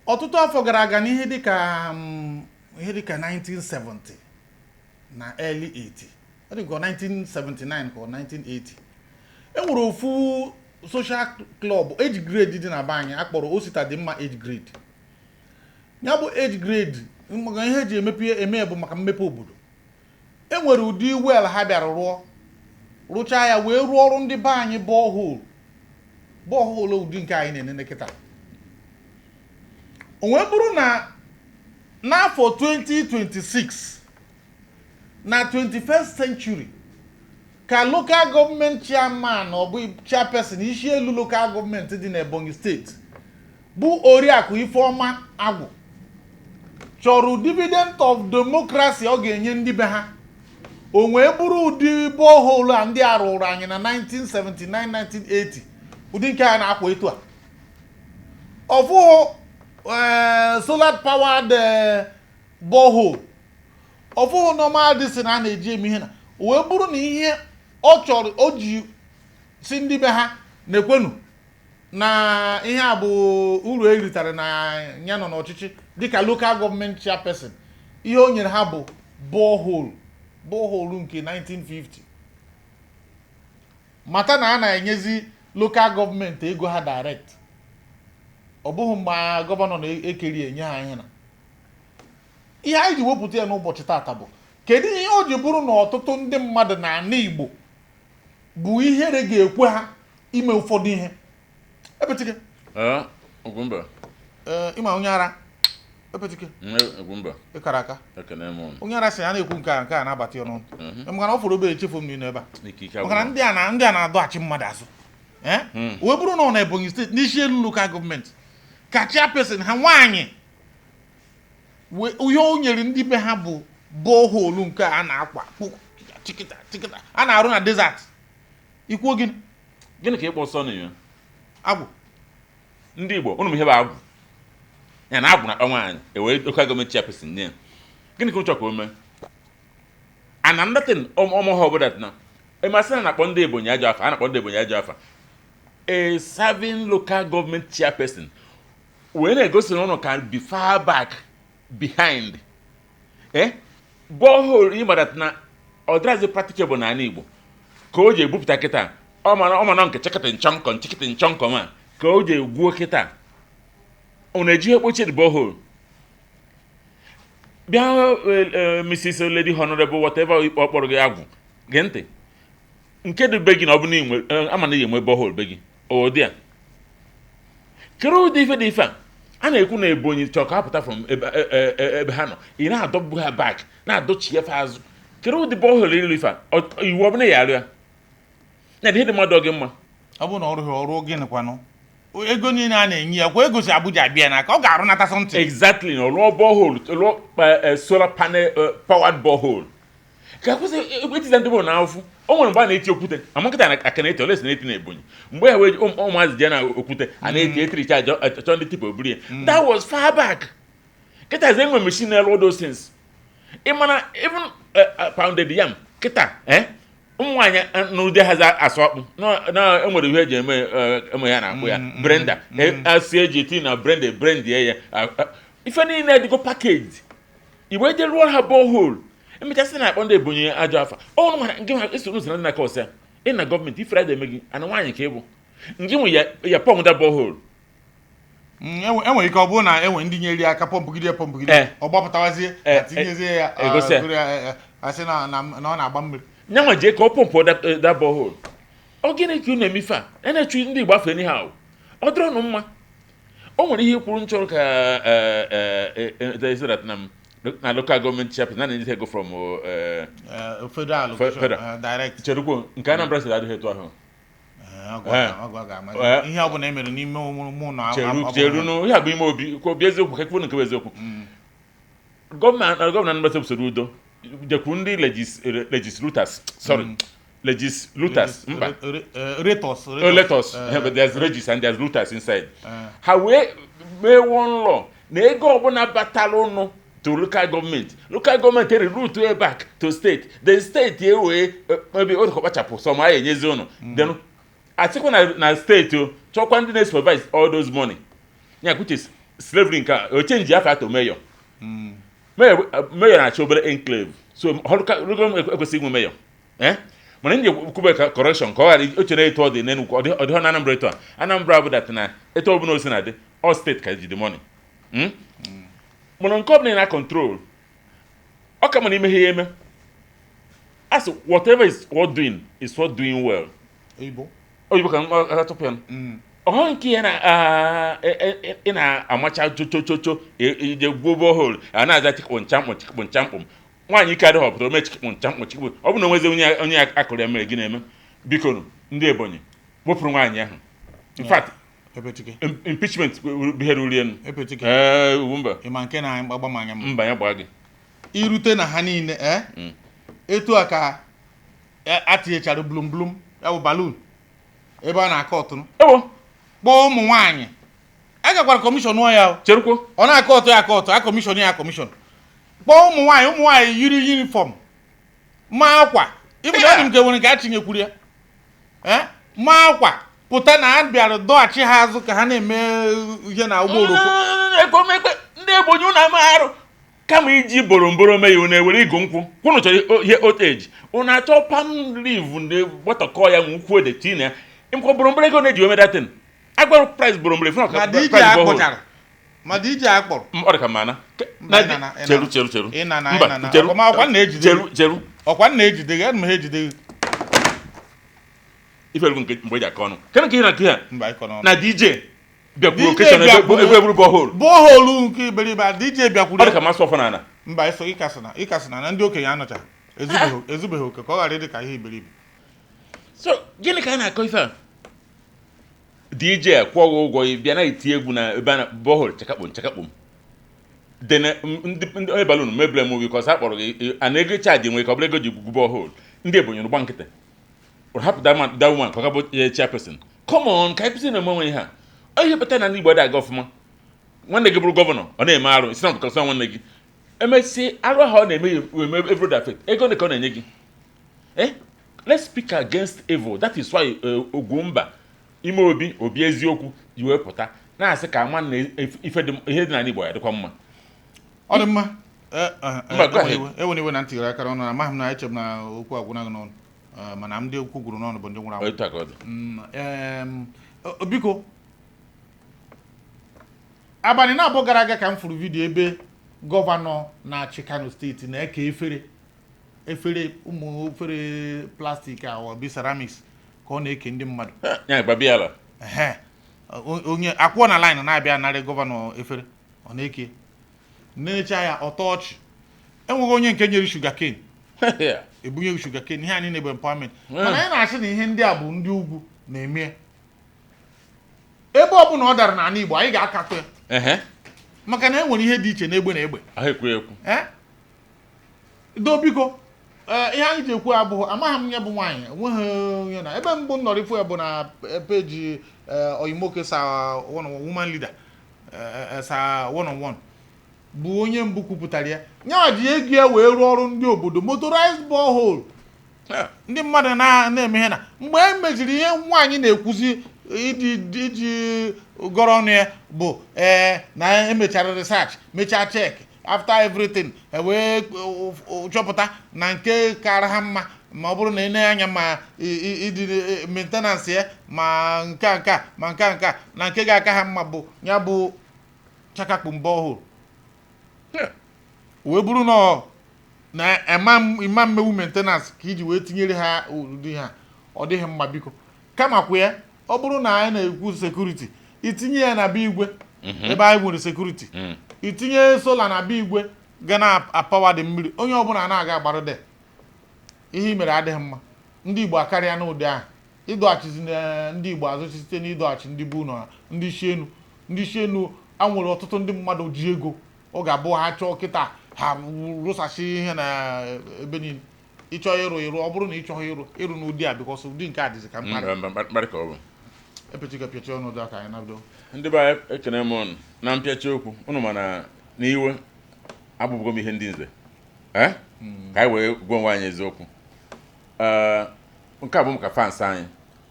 Ọtụtụ afọ gara aga, n'ihe dịka ihe dịka 1970 na early 80, ọ dị nke 1979 ka ọ 1980, e nwere ofu social club age grade dị na be anyị akpọrọ Osita dị mma age grade. Ya bụ age grade, maka ihe eji emepe eme bụ maka mmepe obodo. E nwere ụdị well ha bịara rụọ, rụchaa ya, wee rụọ ọrụ ndị be anyị borehole, borehole ụdị nke anyị na-enene kịta. O wee bụrụ na n'afọ 2026 na 21st century ka local government chairman, ọ bụ chairperson isi elu local government dị n'Ebonyi Steeti, bụ Oriakụ Ifeọma Agwụ, chọrọ dividend of democracy ọ ga-enye ndị be ha. O wee bụrụ ụdị borehole a ndị a rụrụ anyị na 1979, 1980, ụdị nke a na-akwa etu a, ọfụhụ solar powered borehole, ọfụhụ normal dị na a na-eji eme ihe na o wee bụrụ na ihe ọ chọrọ o ji si ndị be ha na-ekwenu na ihe a bụ uru eritara na ya nọ n'ọchịchị dịka local government chairperson. Ihe o nyere ha bụ borehole, borehole nke 1950. Mata na a na-enyezi local government ego ha direct, ọ bụghị mgbe governor na-ekeri enye ha ihe. Na ihe anyị ji wepụta ya n'ụbọchị tata bụ, kedu ihe o ji bụrụ na ọtụtụ ndị mmadụ na-ana Igbo bụ ihere ga-ekwe ha ime ụfọdụ ihe? Epetike. Ee, Ugwumba. Ee, ịma onye ara Epetike. Ugwumba. Ịkara aka. Ekene m unu. Onye ara sị ya na-ekwu nke a, nke a na-abata ya n'ọnụ, maka na ọ fọrọ obere echefu m n'ime ebe a. Ike ike Maka na agwụla. ndị a na-adọghachi mmadụ azụ. Ee, wee bụrụ na ọ na Ebonyi Steeti, n'isi elu local government, ka chairperson ha nwaanyị ihe o nyere ndị be ha bụ borehole nke a na-akwa chikịta chikịta a na-arụ na desert. Ikwuo gịnị? Gịnị ka ịkpọ sọ na ya? Agwụ. Ndị Igbo, unu m ihe bụ agwụ ya na agwụ na-akpa nwaanyị ewee local government chairperson nye ya. Gịnị ka unu chọrọ ka o mee? And another thing ọmụ ha ọbụla na ịmasị na na-akpọ ndị Ebonyi ajọ afa, a na-akpọ ndị Ebonyi ajọ afa. A serving local government chairperson wee na-egosi na ụnụ can be far back behind. Borehole ịmara na ọ dịrazi practicable n'ala Igbo ka o ji ebupụta kịta. Ọ mara nke chịkịtị nchọnkọ nchịkịtị nchọnkọ ma ka o ji egwuo kịta, ọ na-eji ihe kpochie the borehole. Bịa, Mrs. Lady Honorable, whatever ọ kpọrọ gị, Agwụ, gee ntị. Nke dị be gị na ọ bụ na inwe ama na ị ga-enwe borehole be gị, ọ dị a kedu ụdị ife dị ife a a na-ekwu na Ebonyi chọrọ ka ha pụta from ebe ebe ha nọ? Ị na-adọgbu ha back, na-adọchi efe azụ. Kedu ụdị borehole ilu ife a? Iwu ọ bụla ya arụ ya na ihe dị mmadụ gị mma. Ọ bụrụ na ọ rụghị ọrụ, gịnị kwanụ? Ego niile a na-enye ya kwa, ego si Abuja abịa n'aka, ọ ga-arụnata something. Exactly. Na rụọ borehole, rụọ solar panel powered borehole ka akwụsị etiza ndị bụ na afụ. O nwere mgbe a na-eti okwute ama nkịta na aka na-eti olesi na-eti na Ebonyi, mgbe ya wee ụmụazị jee na okwute a na-eti etiricha achọ ndị tipper oburu ya. That was far back. Kịta zi enwe machine na-elu all those things. Ị mana even pounded yam kịta, ụmụ nwaanyị n'ụdị hazi asụ akpụ na enwere ihe eji eme eme ya na-akpụ ya blender, asị eji eti na blender, blend ya. Ife niile dịgo package. Igbe eje rụọ ha borehole, emechasị na akpọ ndị Ebonyi ajọ afa. Ọnụ nwere nke nwa eso n'ụzọ ndị na-aka ọsịa ị na gọọmenti ifere ada eme gị ana nwaanyị ka ị bụ nke nwe ya ya pump da borehole. Enwere ike ọ bụrụ na enwe ndị nyere ya aka pọmpụgide pọmpụgide, ọ gbapụtawazie, atinyezie ya, egosi ya. Gụrụ ya, asị na ọ na-agba mmiri. Nyanwa jee ka ọ pump da borehole. Ọ gịnị ka unu eme ife a a na-echu ndị Igbo afọ anyhow? Ọ dịrọ nụ mma. O nwere ihe kwuru nchọrọ ka that na local government chairperson na na-enye ego from federal allocation, federal. Direct. Cherukwo, nke Anambra State adịghị etu ahụ. Ọgụ ga-ama ihe ọ bụla e mere n'ime ụmụ na cheru cheru nụ, ihe a bụ ime obi ka obi eziokwu, ka ekwuo nke bụ eziokwu. Gọvanọ Anambra State Soludo jekwu ndị legislators, sorry, legislators, mba. Rators. Oh, let us. But there's regis and there's looters inside. Ha wee mee one law na ego ọbụla batara ụnụ to local government, local government reroute way back to state, then state ewee maybe ọ kpachapụ some a enyezi ụnụ. Then achịkwa na steeti o chọkwa ndị na-supervise all those money ya, which is Slavery nke a o change afa to mayor. Mayor na-achị obere enclave, so họrụka ekwesịghị inwe mayor, eh, mana ndị kwube ka correction ka ọ ghara oche na etu ọ dị n'Enugu, ọ dịghọ na Anambra. Etu a Anambra bụ that na etu ọ bụla o si na dị, all state ka ji the money. Mana nke ọbụla ị na control, ọ ka mana ime ihe ya eme. As whatever is worth doing is worth doing well. Oyibo. Oyibo ka m atụpụ ya. Ọhọ nke ya na ị na-amacha chochochocho ije gwuo borehole, a na-aza chikpụ nchamkpụ chikpụ nchamkpụ. Nwaanyị ike adịghị ọpụtara ome chikpụ nchamkpụ chikpụ. Ọ bụ na onwezi onye ya akụrụ ya mere gị na-eme. Biko nụ, ndị Ebonyi, wepụrụ nwaanyị ahụ. In fact, Epetike. Impeachment bihere uri elu. Epetike. Ee, ugwu mba. Ịma nke na-agbagba m anya m? Mba, ya gbaa gị. Irute na ha niile, etu a ka atinyechara blum blum, ya bụ balloon, ebe a na-akọ ọtụnụ. Ewo. Kpọọ ụmụ nwaanyị a gakwara commission ya o. Cherukwuo. Ọ na-akọ ọtụ ya, akọ ọtụ a, commission ya, commission. Kpọọ ụmụ nwaanyị, ụmụ nwaanyị yiri uniform, maa akwa ibu na nke nwere nke a tinyekwuru ya, maa akwa pụta na a bịara dọghachi ha azụ ka ha na-eme ihe na ụgbọ oroko. Ekpe ndị Ebonyi, unu ama arụ. Kama iji boromboro mee ya, unu ewere igu nkwụ kwunu chọrọ ihe old age, unu achọ palm leaf ndị gbọtọkọ ya nwe ukwu ede tii na ya nkwa boromboro. Ego na-eji ome datin agwara price boromboro ife Ma DJ akpọchara, ma DJ akpọrọ. Ọ dị ka mana Mba, ị na-ana, ị cheru na-ana. Cheru, cheru. Ị na-ana, ị Mba, na-ana. cheru. Ọkwa na-ejide gị. Cheru, cheru. Ọkwa m na-ejide gị, ana m ha ejide gị. Ife elu nke mgbe eji akọ ọnụ kedu ka ihe na nke ha Mba, ịkọ n'ọnụ. Na DJ bịakwuru DJ occasion ebe ebe eburu borehole. Borehole nke iberibe a, DJ bịakwuru. Ọ dị ka masị ọfọ na ana. Mba, ịsọ ịkasị na ndị okenye anọcha ezubeghị oke ka ọ ghara ịdị ka ihe iberibe. So gịnị ka a na-akọ ife a? DJ kwụọ gị ụgwọ, ị bịa na-eti egwu na ebe a na borehole chakakpom chakakpom dene ndị onye balloon mebile m because a kpọrọ gị a na ego chaji nwere ka ọ bụrụ ego ji gwugwu borehole. Ndị Ebonyi gba nkịtị hapụ that man, that woman, ka ọ ga bụ chairperson. Come on, ka anyị kwụsị na-eme onwe ihe a. Ọ ihe pụtara na ndị Igbo adịghị aga ọfụma. Nwanne gị bụrụ governor, ọ na-eme arụ, isi na because nwanne gị emesi arụ ahụ ọ na-eme ya eme every day affect ego ole ka ọ na-enye gị. Let's speak against evil. That is why Ugwumba ime obi obi eziokwu ji wee pụta na-asị ka ama na ife dị ihe dị n'ala Igbo ya dịkwa mma. Ọ dị mma. Mba, go ahead. Enwere iwe na ntịgara aka n'ọnụ. Amaghị m na eche m na okwu agwụna gị n'ọnụ. Mana ndị okwu gwuru n'ọnụ bụ ndị nwụrụ anwụ. Otu a ka ọ dị. Biko, abalị na-abụọ gara aga ka m fụrụ video ebe governor na-achị Kano Steeti na-eke efere, efere, ụmụ efere plastic a ọ bụ ceramics ka ọ na-eke ndị mmadụ. Ya gbabi ala. Ehe. Onye akwụọ na line na-abịa narị governor efere, ọ na-eke na-echa ya ọtọ ọchị. Enweghị onye nke nyere sugar cane, ebunyeghị sugar cane. Ihe anyị na-egbe empowerment, mana anyị na-asị na ihe ndị a bụ ndị ugwu na-eme. Ebe ọ bụla ọ dara n'ala Igbo, anyị ga-akatọ ya, maka na e nwere ihe dị iche n'egbe na egbe. Ahụ ekwu ekwu. Ee, do biko, ee, ihe anyị ji ekwu abụghị amaghị m ya bụ nwaanyị enweghị onye na ebe mbụ nọrọ ifo ya bụ na peji Oyimoke sa one on one, woman leader sa one on one bụ onye mbụ kwupụtara ya. Nyawa ji ego ya wee rụọ ọrụ ndị obodo motorized borehole. Ndị mmadụ na-eme ihe na mgbe e meziri ihe nwaanyị na-ekwuzi iji gọrọ ọnụ ya bụ ee na emechara research, mechaa check, after everything, e wee chọpụta na nke kara ha mma ma ọ bụrụ na ị na-anya ma ịdị maintenance ya, ma nke a nke a ma nke a nke a na nke ga-aka ha mma bụ ya bụ chakakpum borehole, wee bụrụ na na ịma mmewu maintenance ka iji wee tinyere ha ụdị ha ọ dịghị mma. Biko, kama kwa ya, ọ bụrụ na anyị na-ekwu security, itinye ya na be igwe ebe anyị nwere security, itinye solar na be igwe ga na-apawa dị mmiri, onye ọbụla na-aga agbara de. Ihe i mere adịghị mma. Ndị Igbo akarịa n'ụdị ahụ ịdọghachizi na ndị Igbo azụchi site n'ịdọghachi ndị bụ na ndị isi enu, ndị isi enu a nwere ọtụtụ ndị mmadụ ji ego. Ọ ga-abụ ha chọọ kịta, ha rụsasị ihe na ebe niile. Ịchọ ịrụ ịrụ, ọ bụrụ na ị chọghị ịrụ ịrụ n'ụdị a, because ụdị nke a dịzị ka mkparị. Mba, mba, mkparị ka ọ bụ. Epechika pịachi ọnụ aka anyị na-bido. Ndị be anyị, ekene m ụnụ. Na mpịachi okwu ụnụ, mana n'iwe abụbụgo m ihe ndị nze, eh? Ka anyị wee gwa onwe anyị eziokwu. Ee, nke a bụ maka fans anyị.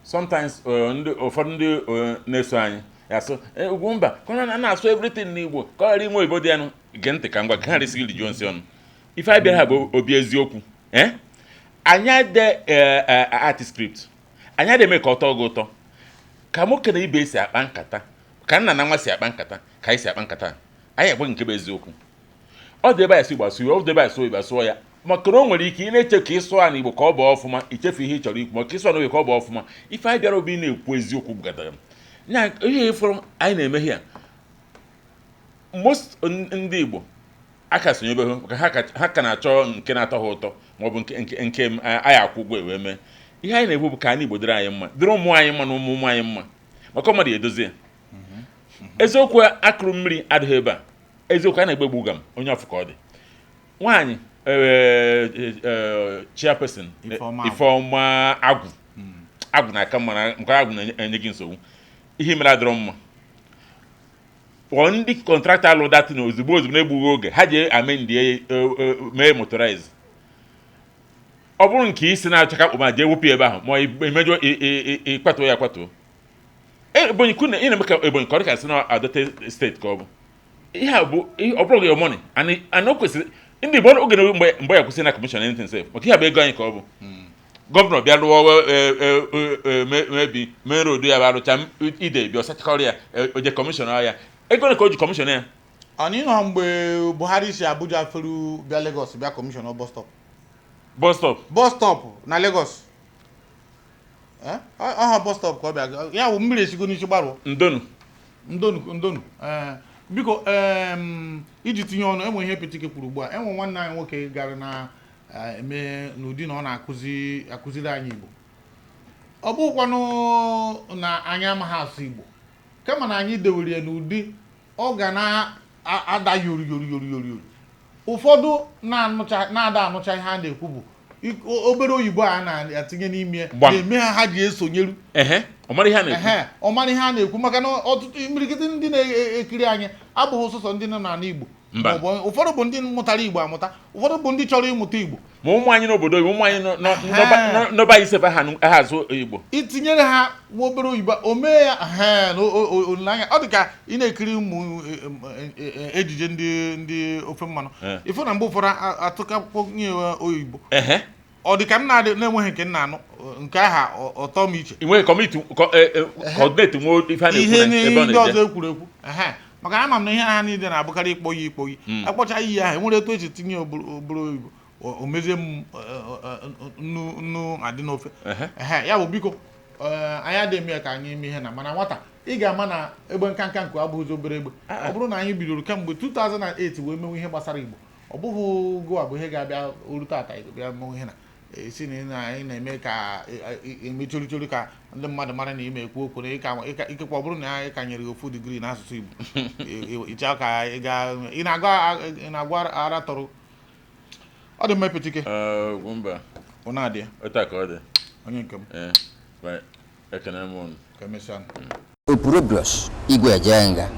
Sometimes ndị ụfọdụ ndị na-eso anyị Asụ Ugwumba ka ọ na-asụ everything n'Igbo ka ọ ghara inwe oyibo dị anụ. Gee ntị ka m gwa gị, ha resị gị rijuo nsị ọnụ. Ife anyị bịara ha bụ obi eziokwu. Eh, anyị ade art script, anyị adị eme ka ọ tọọ gị ụtọ, ka nwoke na ibe si akpa nkata, ka nna na nwa si akpa nkata, ka anyị si akpa nkata. Anyị agwa gị nke bụ eziokwu. Ọ dị ebe anyị si Igbo asụ ya, ọ dị ebe anyị sụọ Igbo asụọ ya, maka na o nwere ike ị na-eche ka ị sụọ ya n'Igbo ka ọ bụ ọfụma, ichefu ihe ị chọrọ ikwu, maka ịsụọ n'oge ka ọ bụ ọfụma. Ife anyị bịara obi na-ekwu eziokwu gatara nya ihe ịfụrụ anyị na-eme ya. Most ndị Igbo aka sonyebeghị maka ha ka na-achọ nke na-atọ ha ụtọ, maọbụ nke anyị akwụ ụgwọ wee mee. Ihe anyị na-ekwu bụ ka anyị Igbo dịrị anyị mma, dịrị ụmụ anyị mma na ụmụ ụmụ anyị mma, maka mmadụ edozie ya. Eziokwu akụrụ mmiri adịghị ebe a. Eziokwu a na-egbe egbu gam onye ọfụ ka ọ dị nwaanyị chairperson. Ifeọma. Ifeọma Agwụ, agwụ na-aka mma na nke agwụ na-enye gị nsogbu. Ihe mere adịrọ mma, kpọọ ndị contractor alụ datin ozugbo ozugbo na-egbughị oge, ha ji amendie mee motorize. Ọ bụrụ nke isi na-achọ ka akpụma jee wepụ ya ebe ahụ, ma imejọ ịkwatuo ya akwatuo. Ebonyi kwu na ị na-eme ka Ebonyi ka ọ dị ka sị na Delta State, ka ọ bụ ihe a bụ ọ bụrụ gị money and o kwesịrị ndị Igbo oge na mgbe ya kwụsị na commission anything sef, maka ihe a bụ ego anyị ka ọ bụ. Governor bịa lụọ mebi main road ya bụ arụcha ide bịa ọsachakọrọ ya, oje commission ya ego ole ka o ji commission ya. Anyị nọ mgbe Buhari si Abuja feru bịa Lagos, bịa commission bus stop. Bus stop. Bus stop na Lagos. Eh? Ọha bus stop ka ọ bịa ya bụ mmiri esigo n'isi gbarụọ. Ndonu. Ndonu, ndonu. Ee, biko, iji tinye ọnụ, enwe ihe Petike kwuru ugbu a. Enwe nwanne anyị nwoke gara na eme n'ụdị na ọ na-akụzi akụziri anyị Igbo. Ọ bụghịkwanụ na anyị amaghị asụ Igbo, kama na anyị dewere ya n'ụdị ọ ga na-ada yori yori yori yori yori. Ụfọdụ na-anụcha na-ada anụcha ihe a na-ekwu bụ obere oyibo a na-atinye n'ime ya Gbam. na-eme ha ha ji esonyeru. Ehe, ọ mara ihe a na-ekwu. Ehe, ọ mara ihe a na-ekwu, maka na ọtụtụ imirikiti ndị na-ekiri anyị abụghị sọsọ ndị nọ n'ala Igbo. Mba. Maọbụ ụfọdụ bụ ndị mụtara Igbo amụta, ụfọdụ bụ ndị chọrọ ịmụta Igbo. Ma ụmụ anyị n'obodo oyibo, ụmụ anyị n'ọba anyị sef ha azụ Igbo. Itinyere ha nwa obere oyibo, o mee ya. Ehe, na olileanya ọ dị ka ị na-ekiri ụmụ ejije ndị ofe mmanụ, ịfụ na mgbe ụfọdụ atụkapụ nye oyibo. Ọ dị ka m na-adị na-enweghị nke m na-anụ nke aha ọtọ m iche. I nweghị community coordinate nwe ife a na-ekwu ihe na ebe ọ ndị na-eje. Ọzọ ekwuru ekwu. Ehe, maka ama m na ihe ha niile na-abụkarị ịkpọ ya ikpọ yi akpọcha iyi ahụ, enwere etu esi tinye obere oyibo, o mezie m nnu nnu adị n'ofe. Ehe, ya bụ biko, anyị adịghị eme ya ka anyị eme ihe na mana nwata ị ga-ama na egbe nkanka nke abụghịzi obere egbe. Ọ bụrụ na anyị bidoro kemgbe 2008 wee mewe ihe gbasara Igbo, ọ bụghị goa bụ ihe ga-abịa oru tata bịa mewe ihe na esi na anyị na-eme ka eme chori chori ka ndị mmadụ mara na ime ekwu okwu na ikekwe ọ bụrụ na ị ka nyere gị ofu degree n'asụsụ Igbo, ịcha ka ị ga ị na-agwa ara tọrọ. Ọ dị mma, Petike. Mba. Ọ na-adị ya. Otu a ka ọ dị. Onye nke m. Ee, bye. Ekene m unu. Ka emesịa. Opurobios Igwe Ejenga.